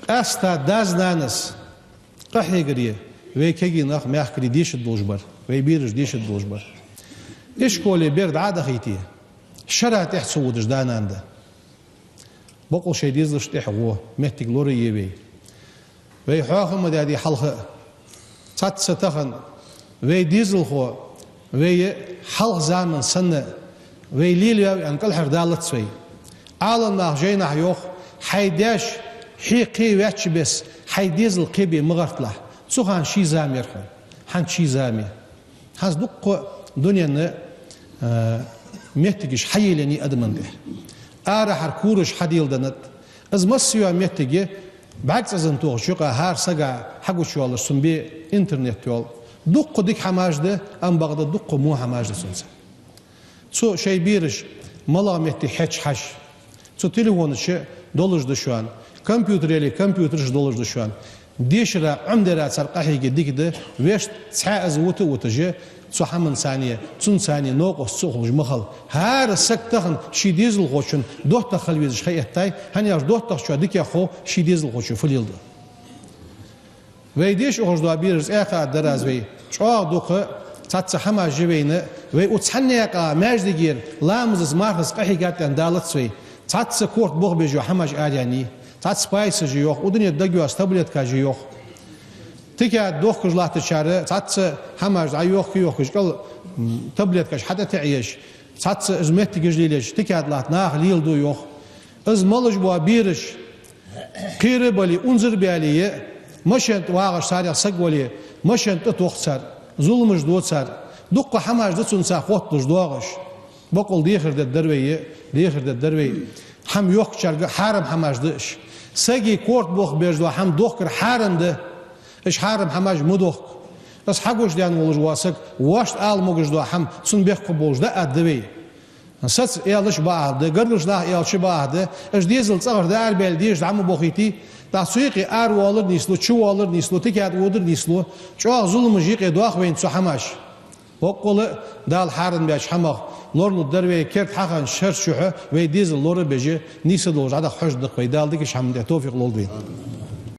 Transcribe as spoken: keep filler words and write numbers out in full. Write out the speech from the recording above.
Къаьстта дас-нанас къахьегаре вай кагий нах мехкарий дешаргдолаш бар, вай бераш дешаргдолаш бар. Ишколе бер дӀа а дахийте, шера тӀехьа ца водаш да-нана да. Бокъонца шоай дезалашта тӀехьа гӀо, моттиг лорае вай. Вай хьоахам ма даьдий хьалха а. Цхьацца тахан вай дезалхо, вай хьалха заман санна, вай лелаваьв аьнна кӀалхара далац вай. Ӏаламнаха жайнашка йоах: хьай даьша хье кхеваьча бесса, хьай дезал кхебе ма гӀерталахь. Цу хана ший зама яр хьона. ХӀанз ший зама я. ХӀанз дуккха дунен, а, моттигаш хьайийллай адамашта. Арахьара кораш хьаделладеннад. Из масса йола моттиг я, бӀаргацӀенна тохача юкъа хӀара сага хьагучайоалаш цун бе интернет йола. Дуккха дика хӀамаш да, амма бакъда дуккха во хӀамаш да цунца. Цу шоай бераш малагӀа метте хьежача хьажа. Цу телефона чу долаш да шоана. Компьютер яле, компьютера чу долаш да шоана. Дешара, Ӏомадара цар къахьеге дика да, вешта цхьаь из вута а вуташ, цу хӀаманца, цунца новкъост ца хулаш ма хила. ХӀара саг тахан ший дезалхочун доттагӀа хила везаш ха эттай, хӀана аьлча доттагӀчоа дикагӀа хов ший дезалхочо фу леладу. Вай деша ухаш дола бераш цӀаькха а дар аз вай. ЧӀоагӀа дукха цхьацца хӀамаш я вайна, вай укх цхьан наькъа маьждигера ламазаца, мархаца къахьийгад аьнна далац вай. Цхьацца корта бохабеш йола хӀамаш араяьннай. Цхьацца пайсаш я йоах, удане дагайоаца таблеткаш я йоах. Тикад дохкаш латтачар цхьацца хӀамаш дӀайохка-йохкаш, кӀал, м, таблеткаш хьатӀатаӀаеш, цхьацца из моттигаш лелаеш, тикад латта наха леладу йоах. Из малаш бола бераш, кхера бале, унзара бале, машен тӀа вагӀаш царех саг вале, машен тӀатох цар, зуламаш ду цар, дуккха хӀамаш да цунца хотталуш доагӀаш. Бокъонца дехар дергдар вай, дехар дергдар вай. ХӀама йохкачарга хьарам хӀамаш да уж. Сага корта бохабеш дола хӀама дохкар хьарам да. Уж хьарам хӀамаш ма дохка. Из хьагуш даьнна волаш вола саг, воашта ала могаш дола хӀама цунна бехк болаш да а да вай. Саца аьлча бакъахьа да, гаргарча наха аьлча бакъахьа да, уж дезал цӀагӀара дӀаарабаьле дезаш дӀа ма бохийте, тӀаккха цу юкъе аравалар нийслу, чувалар нийслу, тикад водар нийслу, чӀоагӀа зуламаш юкъе доах вайна цу хӀамаш. Боккъала а Дала хьарам баьча хӀамах лоралургдар вай, керда хьахиннача шера чухь вай дезал лорабеш, нийса долаш дӀадаха хьожаргда-кх вай. Дала дикача хӀаман тӀа тоуфикъ лолда вайна.